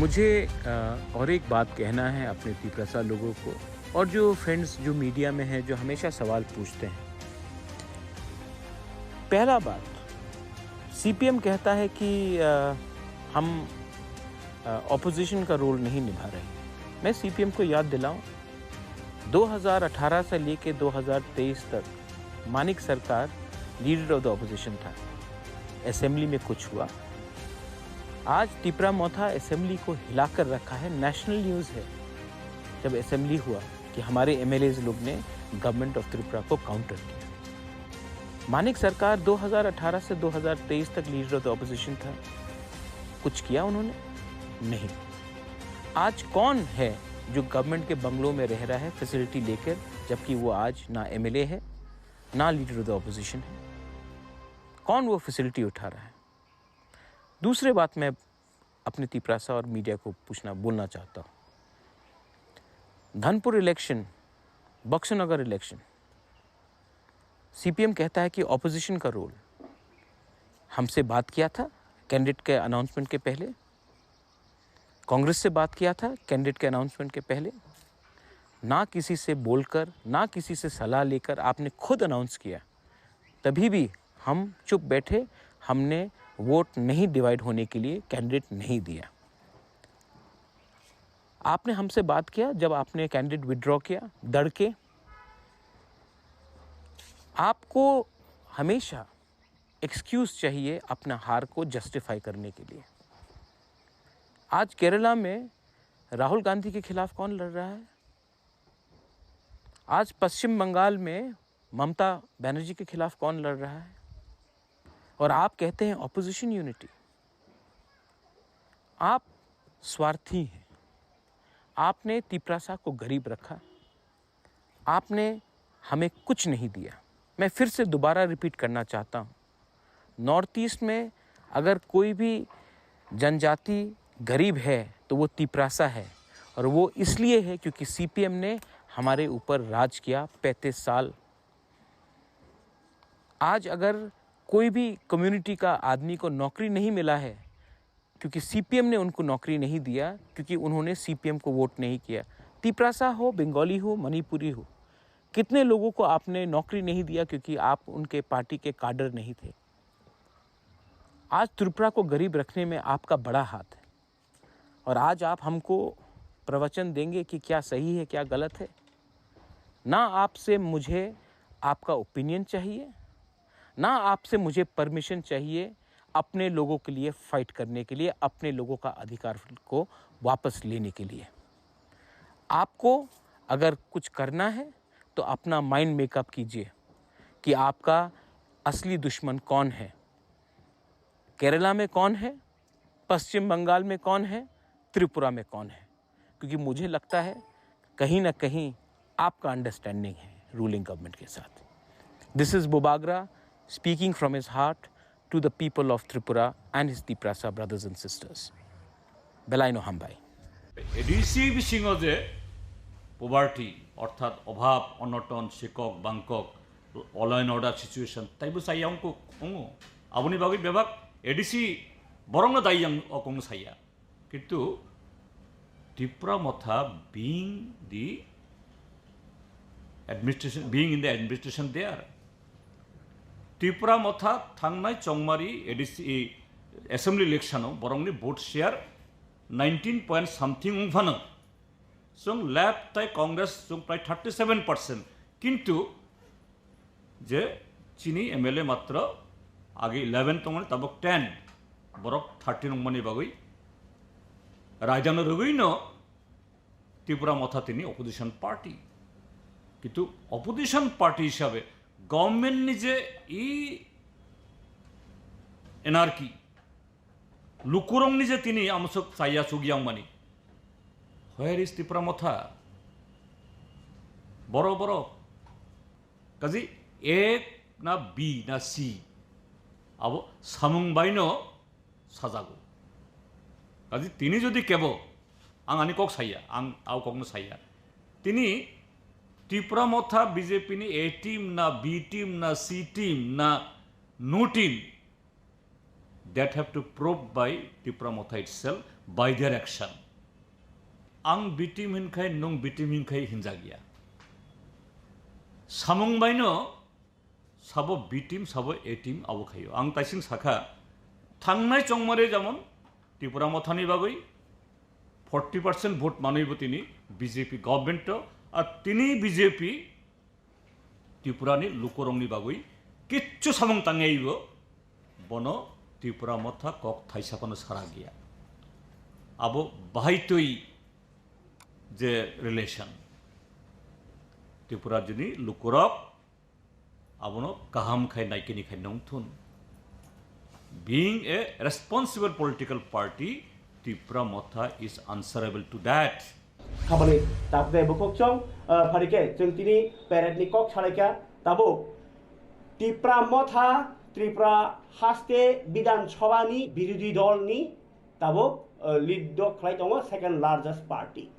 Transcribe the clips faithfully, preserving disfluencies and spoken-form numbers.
मुझे अ, और एक बात कहना है अपने तिपरासा लोगों को और जो फ्रेंड्स जो मीडिया में हैं, जो हमेशा सवाल पूछते हैं। पहला बात, सीपीएम कहता है कि अ, हम अपोजिशन का रोल नहीं निभा रहे। मैं सीपीएम को याद दिलाऊं, दो हज़ार अठारह से लेके दो हज़ार तेईस तक मानिक सरकार लीडर ऑफ द ऑपोजिशन था। असेंबली में कुछ हुआ, आज तिपरा मोथा असेंबली को हिलाकर रखा है, नेशनल न्यूज़ है। जब असेंबली हुआ कि हमारे एमएलएज लोग ने गवर्नमेंट ऑफ त्रिपुरा को काउंटर किया। मानिक सरकार दो हज़ार अठारह से दो हज़ार तेईस तक लीडर ऑफ द ऑपोजिशन था, कुछ किया उन्होंने? नहीं। आज कौन है जो गवर्नमेंट के बंगलों में रह रहा है फैसिलिटी लेकर, जबकि वो आज ना एमएलए है, ना लीडर ऑफ द ऑपोजिशन है? कौन वो फैसिलिटी उठा रहा है? दूसरे बात मैं अपने तिपरासा और मीडिया को पूछना, बोलना चाहता हूँ। धनपुर इलेक्शन, बक्सनगर इलेक्शन, सीपीएम कहता है कि ऑपोजिशन का रोल। हमसे बात किया था कैंडिडेट के अनाउंसमेंट के पहले, कांग्रेस से बात किया था कैंडिडेट के अनाउंसमेंट के पहले, ना किसी से बोलकर, ना किसी से सलाह लेकर आपने खुद अनाउंस किया, तभी भी हम चुप बैठे, हमने वोट नहीं डिवाइड होने के लिए कैंडिडेट नहीं दिया। आपने हमसे बात किया जब आपने कैंडिडेट विड्रॉ किया, दड़ के। आपको हमेशा एक्सक्यूज चाहिए अपना हार को जस्टिफाई करने के लिए। आज केरला में राहुल गांधी के खिलाफ कौन लड़ रहा है? आज पश्चिम बंगाल में ममता बनर्जी के खिलाफ कौन लड़ रहा है? और आप कहते हैं ऑपोजिशन यूनिटी। आप स्वार्थी हैं। आपने तिपरासा को गरीब रखा, आपने हमें कुछ नहीं दिया। मैं फिर से दोबारा रिपीट करना चाहता हूँ, नॉर्थ ईस्ट में अगर कोई भी जनजाति गरीब है तो वो तिपरासा है, और वो इसलिए है क्योंकि सीपीएम ने हमारे ऊपर राज किया पैंतीस साल। आज अगर कोई भी कम्युनिटी का आदमी को नौकरी नहीं मिला है, क्योंकि सीपीएम ने उनको नौकरी नहीं दिया, क्योंकि उन्होंने सीपीएम को वोट नहीं किया। तिपरासा हो, बंगाली हो, मणिपुरी हो, कितने लोगों को आपने नौकरी नहीं दिया क्योंकि आप उनके पार्टी के काडर नहीं थे? आज त्रिपुरा को गरीब रखने में आपका बड़ा हाथ है। और आज आप हमको प्रवचन देंगे कि क्या सही है, क्या गलत है। ना आपसे मुझे आपका ओपिनियन चाहिए, ना आपसे मुझे परमिशन चाहिए अपने लोगों के लिए फाइट करने के लिए, अपने लोगों का अधिकार को वापस लेने के लिए। आपको अगर कुछ करना है तो अपना माइंड मेकअप कीजिए कि आपका असली दुश्मन कौन है, केरला में कौन है, पश्चिम बंगाल में कौन है, त्रिपुरा में कौन है, क्योंकि मुझे लगता है कहीं ना कहीं आपका अंडरस्टैंडिंग है रूलिंग गवर्नमेंट के साथ। This is Bubagra speaking from his heart to the people of Tripura and his Tiprasa brothers and sisters. Belai no hambai. ADC বিসিংও যে পভার্টি অর্থাৎ অভাব অনটন, শিকক বাংকক, ল এন্ড অর্ডার সিচুয়েশন, তাইবো চাইয়া অংকো অঙ্গো। আবুনি বাগৈ বেবাক এডিসি বরংনো দায়ী অকং চাইয়া। কিন্তু ত্রিপুরা মথা বিং দি administration, being in the administration there. Tripura motha thangnai chongmari A D C, assembly election o borokni vote share nineteen point something wngphano. Chwng left tai Congress chwng prai thirty seven percent. Kintu je chini M L A matro age eleven tongmani tabok ten, borok thirteen wngmani bagwi raidano rwgwino Tripura motha tini opposition party. Kintu opposition party hisabe government ni je i anarchy, lukurong ni je tini amsok chaya chugiyang mani. Where is Tripura motha? Boro boro. Kaji A na B na C. Abo samung baino sajago. Kaji tini jodi kebo, ang ani kok saya, ang au kokno saya. Tini Tripura motha B J P ni A team na, B team na, C team na, no team. That have to prove by Tipra Motha itself by their action. Ang B team hinkhai, nung B team hinkhai hinjak ya. Samung baino sabo B team, sabo A team abo khaio. Ang taising sakha, thangnai chongmare jamon Tipra Mothani bagwi forty percent vote manwi bo tini B J P government to, a tini B J P Tripura ni lukurokni bagwi kichu samung tangyaibo, bono Tripura Motha kok thaisa phano sara giya. Abo bahaitwi je relation, Tripura jini lukurok abono kaham khai naikini khai nongthun. Being a responsible political party, Tipra Motha is answerable to that. Khabani tapde bukhuk chong, ah, pharike chwng tini parade ni kok salaikha tabuk. Tipra Motha, Tripura haste Bidhan Sabha ni birodhi dol ni tabuk, ah, lead dok khlai tongo second largest party.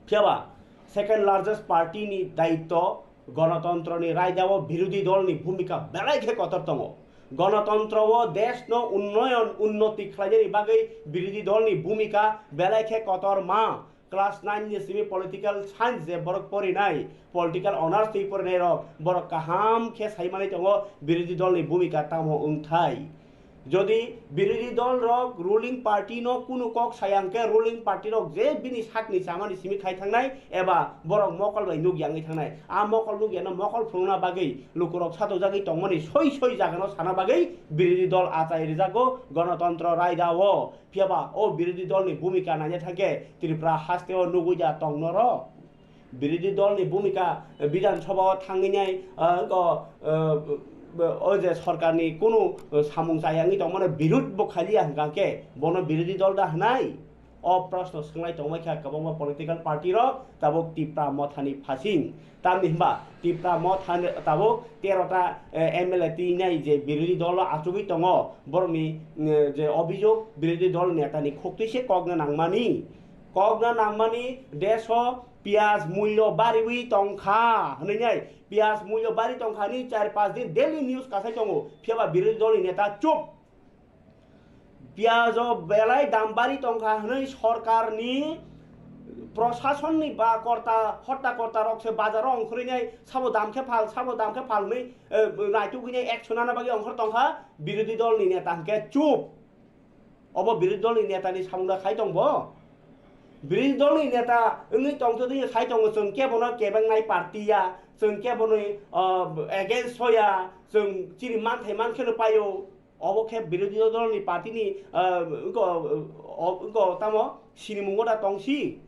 Phiyaba second largest party ni daitto gonotontro ni raidao birodhi dol ni bhumika belai khe kotor tongo. Gonotontro o desh no unnoyon unnoti khlainani bagwi birodhi dol ni bhumika belai khe kotor ma. Class nine ni simi political science je borok porinai, political honours twi porinai rok, borok kaham khe sai manwi tongo birodhi dol ni bhumika tamo wngthai. Jodi birodhi dol rok ruling party no kunu kok saya hwnkhe ruling party rok je bini sakni chamani simi khai thangnai eba borok mokol bai nuk yangwi thangnai. A mokol nuk yano mokol phunukna bagwi lukurok satojagwi tongmani soi soi jagano sana bagwi birodhi dol achai rijago gonotontro raida o. Phiyaba o birodhi dol ni bhumika naina thangkhe Tripura haste o nugwi da tong norok. Birodhi dol ni bhumika, eh, Bidhan Sabha o thangwi nai, eh, go, eh, o je sorkar ni kunu, eh, samung chaya wngwi tongmano birud bo khaliya hwnkha khe bono birodhi dol da hwnai? O proshno swnglai tongmai kha kwbangma political party rok tabuk Tipra Motha ni phasing. Tamni hwnba Tipra Motha ni tabuk tero ta, eh, M L A twi nai je birodhi dol o achugwi tongo, borokni, eh, je obhijog birodhi dol neta ni khuktwi se kokna nangmani. Kokna nangmani desh o piyaj mulyo bariwi tongkha hwnwi nai, piyaj mulyo bari tongkha hwnwi char panch din daily news kasai tongo, phiyaba birodhi dol ni neta chup. Piyaj o belai dam bari tongkha hwnwi sorkar ni, proshasonni ba korta, hotta korta rok se bazar o ongkhorwi nai, sabo dam khe phal, sabo dam khe phal hwnwi, eh, naitugwi nai action nana bagwi ongkhor tongkha, birodhi dol ni neta hwnkhe chup. Obo birodhi dol ni neta ni samung da khai tong bo? Birodhi dol ni neta wngwi tongtwtwi sai tongo, chwng kebono kebengnai party ya, chwng keboni, ah, against o ya, chwng chini manthai man kheno paio. Obo khe birodhi dol ni party ni, ah, wngko, o, wngko tamo sinimungo da tongsi.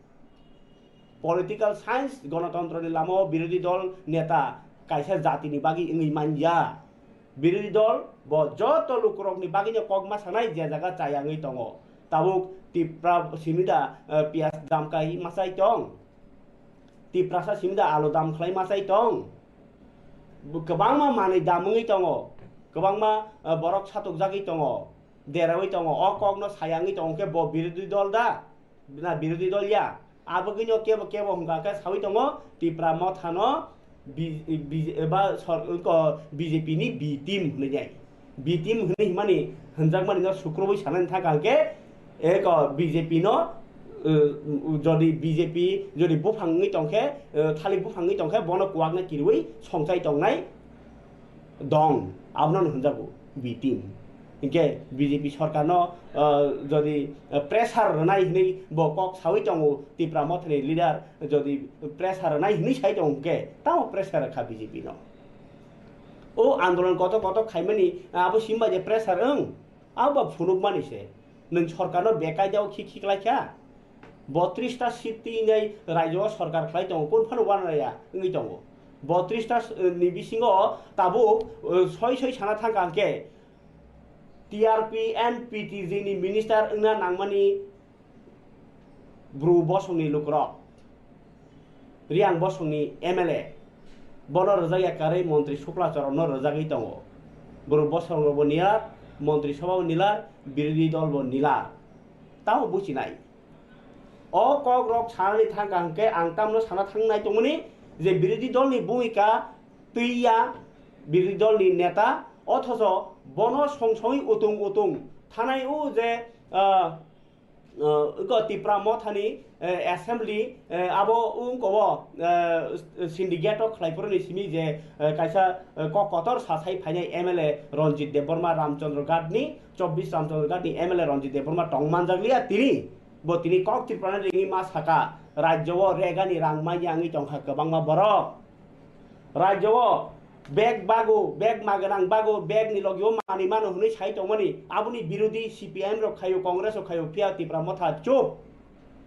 Political science, gonotontro ni lama o birodhi dol neta kaisa jati ni bagwi wngwi man ya. Birodhi dol bo joto lukurok ni bagwi no kok ma sanai je jaga chaya wngwi tongo. Tabuk Tipra simi da, eh, piyaj dam kai ma chai tong. Tiprasa simi da alu dam khlai ma chai tong. Bo kwbangma manwi dam wngwi tongo. Kwbangma, eh, borok satukjagwi tongo. Derawi tongo. O kokno saya wngwi tongo khe bo birodhi dol da? Na birodhi dol ya? Abagwino kebo kebo hwnkha khe sawi tongo, Tipra Mothano bi-, bi-, eba sor-, ko B J P ni B team hwnwi nai. B team hwnwi himani hwnjakmani no sukrubui sanani thangkha hwnkhe, eko B J P no, uh, jodi B J P jodi buphang wngwi tongkhe, uh, thalik buphang wngwi tongkhe bono kuwakno kiriui songchai tongnai dong, abono hwnjago B team. Hinkhe B J P sorkarno, uh, jodi, uh, pressure rwnai hwnwi bo kok sawi tongo, Tipra Mothani leader jodi pressure rwnai hwnwi sai tongo, hinkhe tamo pressure rwkha B J P no? O andolon kotor kotor khaimani, abo simba je pressure wng, abo ba phunukmani se. Nwng sorkarno bekaidao khi khiklaikha. Botris ta seat twi nai raijao sorkar khlai tongo, kun phano uanarya wngwi tongo. Botris ta, eh, ni bisingo tabuk, eh, soi soi sana thangkha hwnkhe T R P and P T G ni minister wngna nangmani Bru Bosongni lukurok. Riang Bosongni M L A, bono rwjak ya karwi Montri Shukla Charanno rwjagwi tongo. Borok Bosong rokbo nilar, Montri Sabha bo nilar, birodhi dol bo nilar. Tamo buchinai. O kok rok sanani thangkha hwnkhe ang tamno sana thangnai tongmani je birodhi dolni bhumika twi ya birodhi dolni neta, othocho bono song songwi utung utung Thanai o je, ah, ah, iko Tipra Mothani, eh, assembly, eh, abo ungko o, eh, syndicate o khlaiphuru ni simi je, eh, kaisa, eh, kok kotor sasai phainai M L A Ranjit Debbarma Ramchandra Ghat ni, chobbish Ramchandra Ghat ni M L A Ranjit Debbarma tong manjakliya tini. Bo tini kok Tripura ni ringwi ma saka, rajyo o regani rang manya wngwi tongkha kwbangma borok. Rajyo o bag bago, bag maganang bago, bag ni logi o manwi mano hwnwi sai tongmani, aboni birodhi C P I M rok khaio, Congress rok khaio, phiya Tipra Motha chup.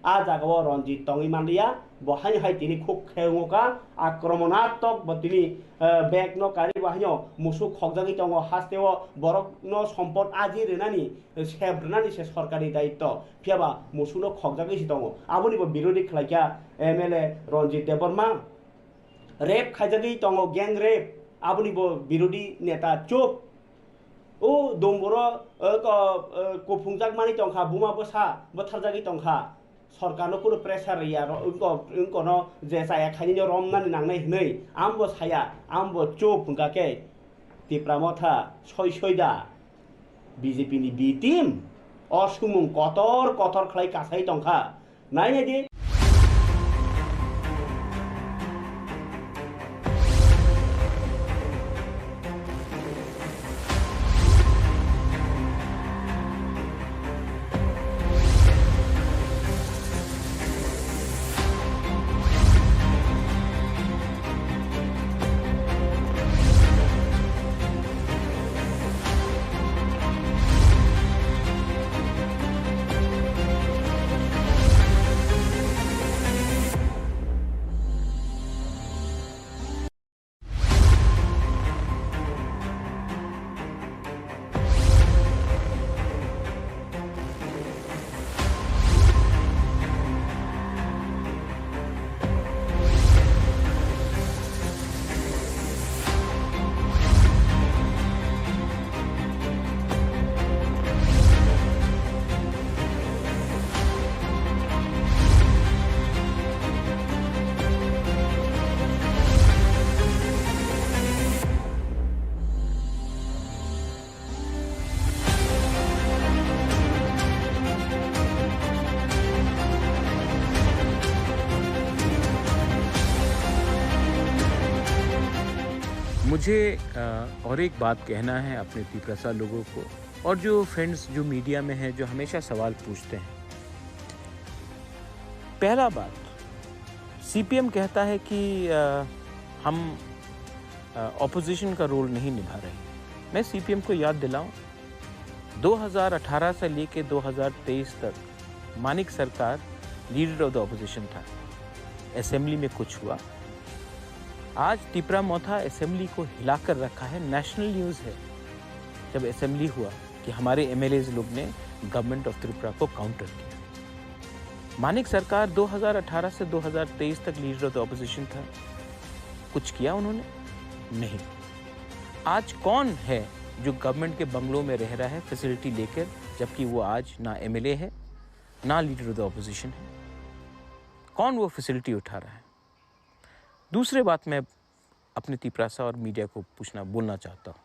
A jaga o Ranjit tongwi manliya, bo haino hai tini khuk khe wngkha, akramonatok bo tini, eh, bag no kari bo haino musuk khokjagwi tongo, haste o borok no sompot aji rwnani, sep rwnani se sorkar ni daitto, phiya ba musuk no khokjagwi se tongo, aboni bo birodhi khlaikha M L A Ranjit Debbarma. Rape khaijagwi tongo, gang rape, aboni bo birodhi neta chup. O domboro, eh, ko, eh, kuphungjak mani tongkha, buma bwsa bwtharjagwi tongkha. Sorkarno kunu pressure ya, ro-, wngko, wngkono je chaya khainino romnani nangnai hwnwi, ambo saya, ambo chup hwnkha khe Tipra Motha soi soi da. B J P ni B team o sumung kotor kotor khlai kasai tongkha. Nai nai di. मुझे, अ, और एक बात कहना है अपने तिप्रसा लोगों को, और जो फ्रेंड्स जो मीडिया में हैं, जो हमेशा सवाल पूछते हैं। पहला बात, सीपीएम कहता है कि, अ, हम, अ, ऑपोजिशन का रोल नहीं निभा रहे। मैं सीपीएम को याद दिलाऊं, दो हज़ार अठारह से लेके दो हज़ार तेईस तक मानिक सरकार लीडर ऑफ द ऑपोजिशन था। असेंबली में कुछ हुआ, आज तिपरा मोथा असेंबली को हिलाकर रखा है, नेशनल न्यूज़ है। जब असेंबली हुआ कि हमारे एमएलएज लोग ने गवर्नमेंट ऑफ त्रिपुरा को काउंटर किया। मानिक सरकार दो हज़ार अठारह से दो हज़ार तेईस तक लीडर ऑफ द ऑपोजिशन था, कुछ किया उन्होंने? नहीं। आज कौन है जो गवर्नमेंट के बंगलों में रह रहा है फैसिलिटी लेकर, जबकि वो आज ना एमएलए है, ना लीडर ऑफ द ऑपोजिशन है? कौन वो फैसिलिटी उठा रहा है? दूसरे बात मैं अपने तिपरासा और मीडिया को पूछना, बोलना चाहता हूँ।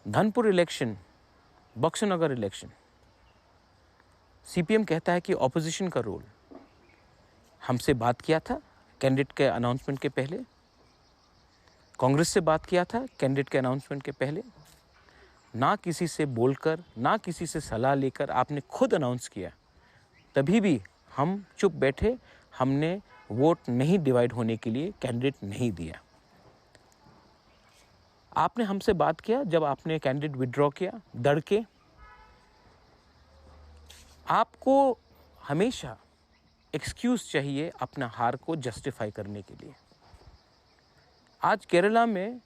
धनपुर इलेक्शन, बक्सनगर इलेक्शन, सीपीएम कहता है कि ऑपोजिशन का रोल। हमसे बात किया था कैंडिडेट के अनाउंसमेंट के पहले, कांग्रेस से बात किया था कैंडिडेट के अनाउंसमेंट के पहले, ना किसी से बोलकर, ना किसी से सलाह लेकर आपने खुद अनाउंस किया। तभी भी हम चुप बैठे, हमने वोट नहीं डिवाइड होने के लिए कैंडिडेट नहीं दिया। आपने हमसे बात किया जब आपने कैंडिडेट विड्रॉ किया, दड़ के। आपको हमेशा एक्सक्यूज चाहिए अपना हार को जस्टिफाई करने के लिए। आज केरला में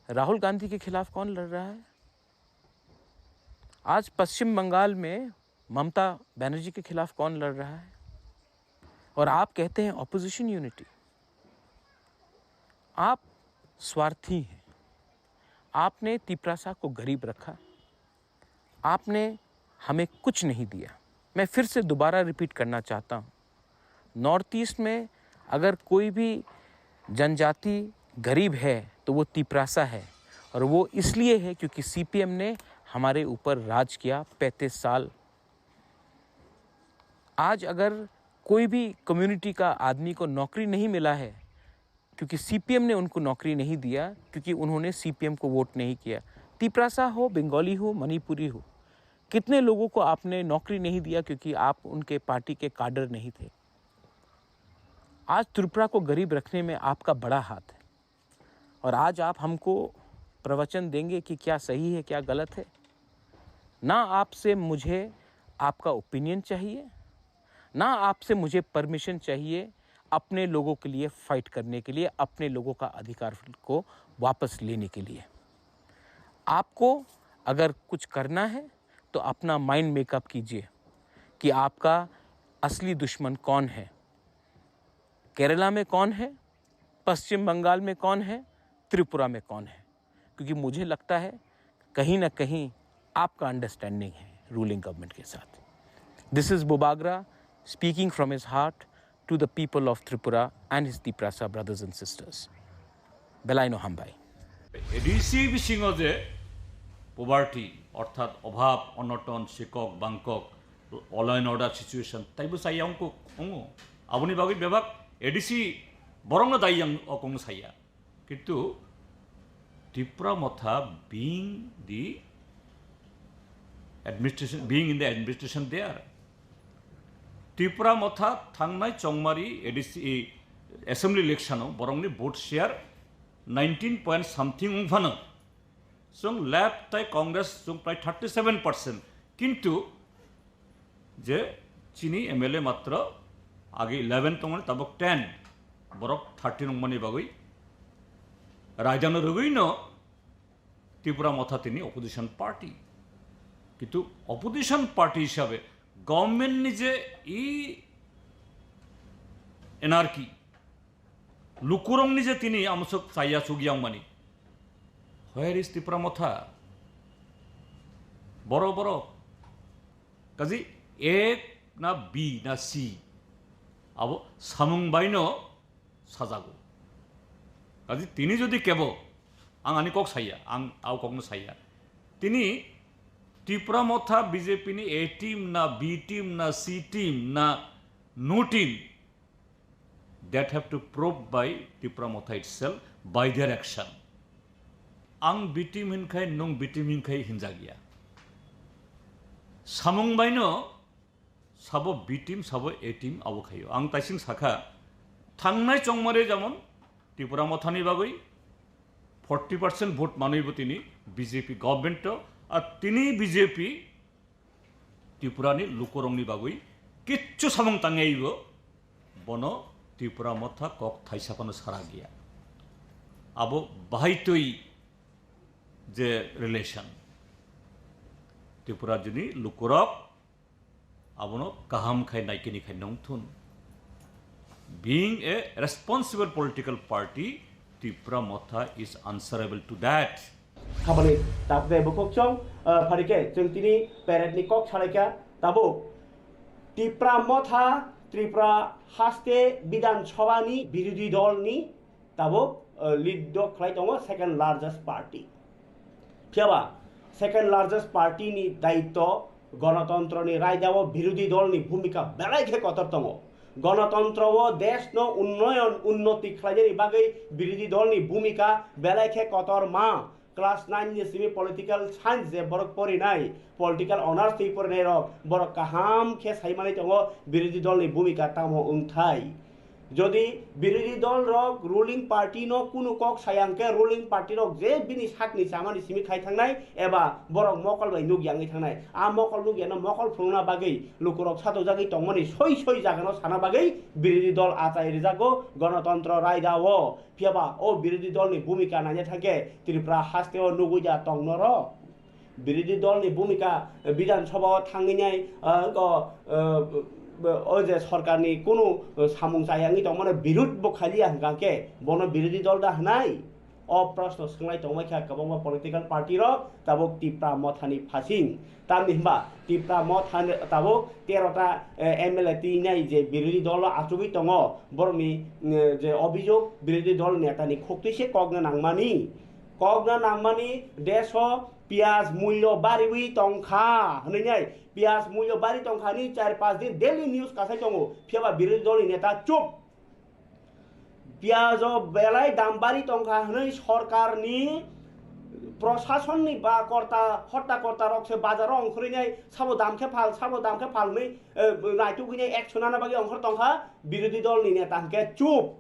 राहुल गांधी के खिलाफ कौन लड़ रहा है? आज पश्चिम बंगाल में ममता बनर्जी के खिलाफ कौन लड़ रहा है? और आप कहते हैं ऑपोजिशन यूनिटी। आप स्वार्थी हैं। आपने तिपरासा को गरीब रखा, आपने हमें कुछ नहीं दिया। मैं फिर से दोबारा रिपीट करना चाहता हूँ, नॉर्थ ईस्ट में अगर कोई भी जनजाति गरीब है तो वो तिपरासा है, और वो इसलिए है क्योंकि सीपीएम ने हमारे ऊपर राज किया पैंतीस साल। आज अगर कोई भी कम्युनिटी का आदमी को नौकरी नहीं मिला है, क्योंकि सीपीएम ने उनको नौकरी नहीं दिया, क्योंकि उन्होंने सीपीएम को वोट नहीं किया। तिपरासा हो, बंगाली हो, मणिपुरी हो, कितने लोगों को आपने नौकरी नहीं दिया क्योंकि आप उनके पार्टी के काडर नहीं थे? आज त्रिपुरा को गरीब रखने में आपका बड़ा हाथ है। और आज आप हमको प्रवचन देंगे कि क्या सही है, क्या गलत है। ना आपसे मुझे आपका ओपिनियन चाहिए, ना आपसे मुझे परमिशन चाहिए अपने लोगों के लिए फाइट करने के लिए, अपने लोगों का अधिकार को वापस लेने के लिए। आपको अगर कुछ करना है तो अपना माइंड मेकअप कीजिए कि आपका असली दुश्मन कौन है, केरला में कौन है, पश्चिम बंगाल में कौन है, त्रिपुरा में कौन है, क्योंकि मुझे लगता है कहीं ना कहीं आपका अंडरस्टैंडिंग है रूलिंग गवर्नमेंट के साथ। This is Bubagra speaking from his heart to the people of Tripura and his Tiprasa brothers and sisters. Belaino hambai. ADC বিসিংহ যে পভার্টি অর্থাৎ অভাব অনটন শিকক বাংকক, ল অ্যান্ড অর্ডার সিচুয়েশন তাইবো চাইয়া অঙ্ক অঙ্গ। আবুনি বাকি বেবাক এডিসি বরংনো দায়ী অঙ্ক অঙ্গ চাইয়া। কিন্তু ত্রিপুরা মথা being the administration, being in the administration there, Tripura মথা থাংনাই চংমারি এডিসি অ্যাসেম্বলি ইলেকশনও বরংনি vote share nineteen point something উংফানো। চুং লেফট তাই কংগ্রেস চুং প্রায় থার্টি সেভেন পার্সেন্ট। কিন্তু যে চিনি এমএলএ মাত্র আগে ইলেভেন তংমানি তাবক টেন, বরক থার্টিন অংমানি বাগৈ রায়দানো রুগৈনো ত্রিপুরা মথা তিনি অপোজিশন পার্টি। কিন্তু অপোজিশন পার্টি হিসাবে গভর্নমেন্ট নিজে ই এনার্কি লুকুরং নিজে তিনি আমসক চাইয়া চুগিয়াং মানি। Where is Tipra Motha? বড় বড় কাজে এ না বি না সি আবো সামুং বাইনো সাজাগো। কাজে তিনি যদি কেবো আং আনি কক সাইয়া, আং আও kokno সাইয়া। তিনি ত্রিপুরা মথা বিজেপি নি এ টিম না বি টিম না সি টিম না no team, that have to prove by Tipra Motha itself by their action. Ang B team hinkhai, nung B team hinkhai hinjagya. Samung baino sabo B team, sabo A team abo khaio. Ang taising sakha, thangnai chongmare jamon Tipra Mothani bagwi forty percent vote manwi bo tini B J P government to, a tini B J P Tripurani lukurokni bagwi kichu samung tangyaibo, bono Tipra Motha kok thaisa phano sara giya. Abo bahaitwi je relation, Tripura juni lukurok abono kaham khai naikini khai nongthun. Being a responsible political party, Tipra Motha is answerable to that. Habani tapde bukhuk chong, ah, pharike chwng tini parade ni kok salaikha tabuk. Tipra Motha, Tripura haste Bidhan Sabha ni birodhi dol ni tabuk, ah, lead do khlai tongo second largest party. Phiyaba second largest party ni daitto gonotontro ni raidao birodhi dol ni bhumika belai khe kotor tongo. Gonotontro o desh no unnoyon unnoti khlainani bagwi birodhi dol ni bhumika belai khe kotor ma. Class nine ni simi political science je borok porinai, political honours twi porinai rok, borok kaham khe sai manwi tongo birodhi dol ni bhumika tamo wngthai. Jodi birodhi dol rok ruling party no kunu kok sayang khe ruling party rok je bini sakni chamani simi khai thangnai eba borok mokol bai nuk yangwi thangnai, a mokol nuk yano mokol phunukna bagwi lukurok satojagwi tongmani soi soi jagano sana bagwi birodhi dol achai rijago gonotontro raida o. Phiyaba o birodhi dol ni bhumika naina thangkhe Tripura haste o nugwi da tong norok. Birodhi dol ni bhumika, eh, Bidhan Sabha o thangwi nai, eh, go, eh, o je sorkar ni kunu, eh, samung chayangwi tongmano birud bo khaliya hwnkha khe bono birodhi dol da hwnai? O proshno swnglai tongmai kha kwbangma political party rok tabuk Tipra Motha ni phasing. Tamni hwnba Tipra Motha ni tabuk tero ta, eh, M L A twi nai je birodhi dol o achugwi tongo, borokni, eh, je obhijog birodhi dol neta ni khuktwi se kok nangmani. Kokna nangmani deso piyaj mulyo bariwi tongkha hwnwi nai, piyaj mulyo bari tongkha ni char panch din daily news kasai tongo, phiyaba birodhi dolni neta chup. Piyajo belai dam bari tongkha hwnwi sorkarni, prosasonni ba korta, hotta korta rok se bazaro ongkhorwinai sabo dam khe phal, sabo dam khe phal hwnwi, eh, naitugwinai action ana bagwi ongkhor tongkha, birodhi dolni neta hwnkhe chup.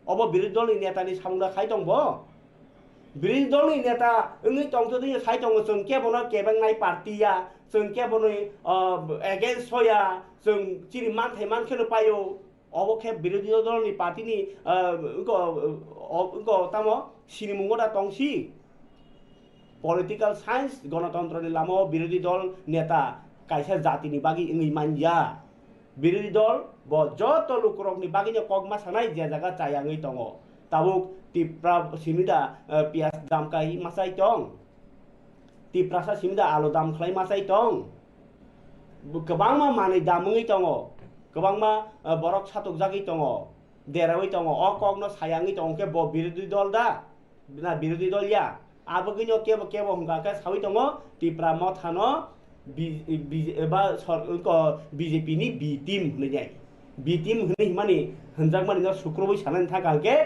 Obo birodhi dolni netani samungda khai tong bo? Birodhi dolni neta wngwi tongtwtwi sai tongo, chwng kebono kebengnai party ya, chwng keboni, ah, against o ya, chwng chini manthai mankheno paio. Obo khe birodhi dolni party ni, ah, wngko, o, wngko tamo sinimungo da tongsi. Political science, gonotontroni lamao birodhi dol neta kaisa jatini bagwi wngwi manya. Birodhi dol bo joto lukurokni bagwino kok ma sanai, je jaga chaya wngwi tongo. Tabuk Tipra simi da, eh, piyaj dam kai ma chai tong? Tiprasa simi da alu dam khlai ma chai tong? Bo kwbangma manwi dam wngwi tongo, kwbangma, eh, borok satukjagwi tongo, derawi tongo, o kokno saya wngwi tongo khe bo birodhi dol da? Na birodhi dol ya? Abagwino kebo kebo hwnkha khe sawi tongo, Tipra mothano B-, B-, ba sor-, ko B J P ni B team hwnwi nai. B team hwnwi himani hwnjakmani no sukrubui sanani thangkha hwnkhe,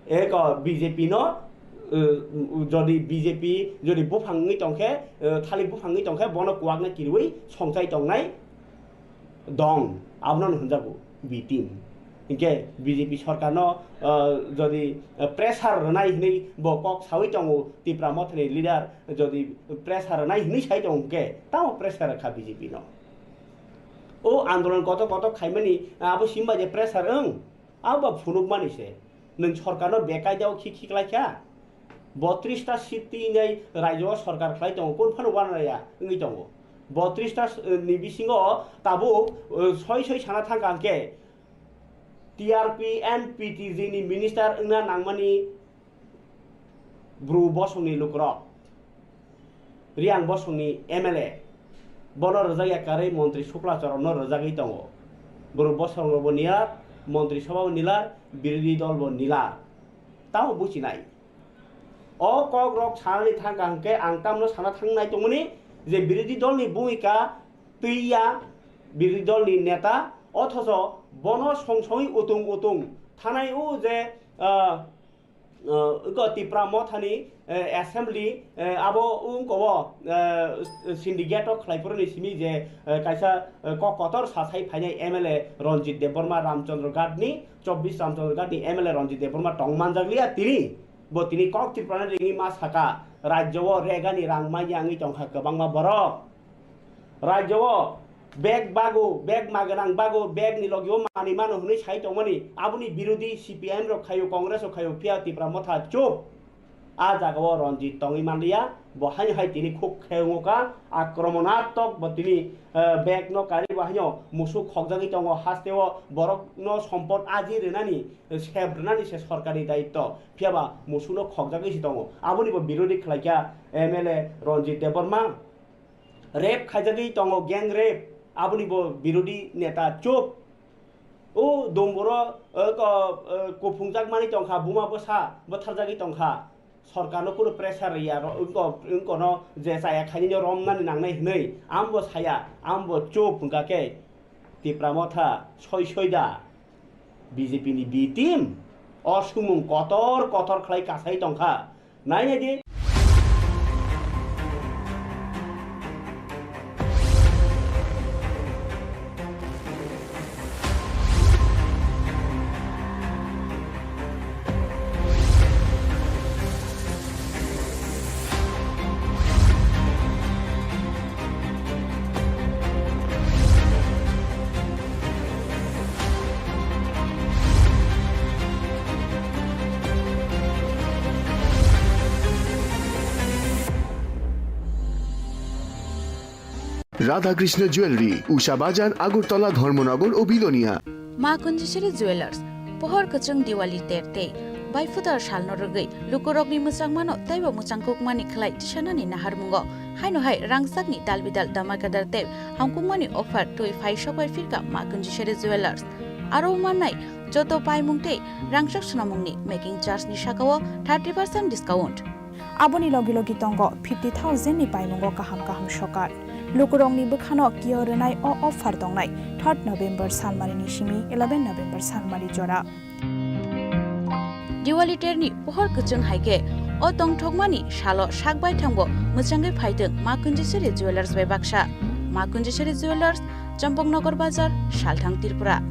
eko B J P no, eh, jodi B J P jodi buphang wngwi tongkhe, eh, thalik buphang wngwi tongkhe bono kuwakno kiriui songchai tongnai dong, abono hwnjago B team. Hinkhe B J P sorkarno, ah, jodi, ah, pressure rwnai hinwi bo kok sawi tongo, Tipra mothani leader jodi pressure rwnai hinwi sai tongo hinkhe, tamo pressure rwkha B J P no? O andolon kotor kotor khaimani, ah, abo simba je pressure wng, abo ba phunukmani se. Nwng sorkarno bekaidao khi khi klaikha? Botris ta seat twi nai rajyo o sorkar khlai tongo, kun phano uanarya wngwi tongo. Botris ta, eh, ni bisingo tabuk, eh, soi soi sana thangkha hwnkhe T R P and P T G ni minister wngna nangmani Bru bosongni lukurok, Riang bosongni M L A, bono rwjakya karwi montri Suklacharanno rwjagwi tongo. Bru bosongrokbo nilar, montri sobhabo nilar, birodhi dolbo nilar. Tamo buchinai. O kokrok sanani thangkha hwnkhe ang tamno sana thangnai tongmani je birodhi dolni bhumika twiya birodhi dolni neta, othocho bono song songwi utung utung thanai o je, ah, ah, eko Tipra mothani, eh, assembly, eh, abo wngkho o, eh, syndicate o khlaiphuru ni simi je, eh, kaisa, eh, kok kotor sasai phainai M L A Ranjit Debbarma Ramchandra Ghat ni, chobbish Ramchandra Ghat ni M L A Ranjit Debbarma tong manjakliya tini. Bo tini kok Tripura ni ringwi ma saka, rajyo o regani rang manya wngwi tongkha kwbangma borok. Rajyo o bag bago, bag maganang bago, bag ni logi o manwi mano hwnwi sai tongmani, aboni birodhi C P I M rok khaio, Congress rok khaio, phiya Tipra motha chup. A jaga o Ranjit tongwi manliya, bo haino hai tini khuk khe wngkha, akramonatok bo tini, eh, bag no kari bo haino musuk khokjagwi tongo, haste o borok no sompot aji rwnani, eh, sep rwnani se sorkar ni daitto, phiya ba musuk no khokjagwi se tongo, aboni bo birodhi khlaikha M L A Ranjit Debbarma. Rape khaijagwi tongo, gang rape, aboni bo birodhi neta chup. O domboro, o ko, o kuphungjak mani tongkha, buma bwsa bwtharjagwi tongkha. Sorkarno kunu pressure rwya, ro-, wngko-, wngkono je chaya khainino romnani nangnai hwnwi, ambo saya, ambo chup hwnkha khe Tipra motha soi soi da. B J P ni B team o sumung kotor kotor khlai kasai tongkha. Nai nai di. Radha Krishna Jewelry, Usha Bazar, Agartala, Dharmanagar o Bilonia. Ma Kunjisiri Jewelers, pohor kwchwng Diwali ter tei baifudar salno rwgwi lukurokni mwchangmano teibo mwchangkukmani khlai tisanani naharmungo, haino hai rangchakni dalbidal damakadar tei hangkukmani offer twi phai sokbai phirkha Ma Kunjisiri Jewelers. Aro mannai joto paimung tei rangchak swnamungni making charge ni sakao thirty percent discount. Aboni logi logi tongo fifty thousand ni paimungo kaham kaham sokar. Lukurokni bwkhano kiyo rwnai o offer tongnai third November salmarini simi eleven November salmari jora. Diwali terni pohor kwchwng hai khe o tongthokmani salo sak baithangbo mwchangwi phaitwng Ma Kunjiswari Jewellers bai baksa. Ma Kunjiswari Jewellers, Champaknagar Bazar, Salthang, Tripura.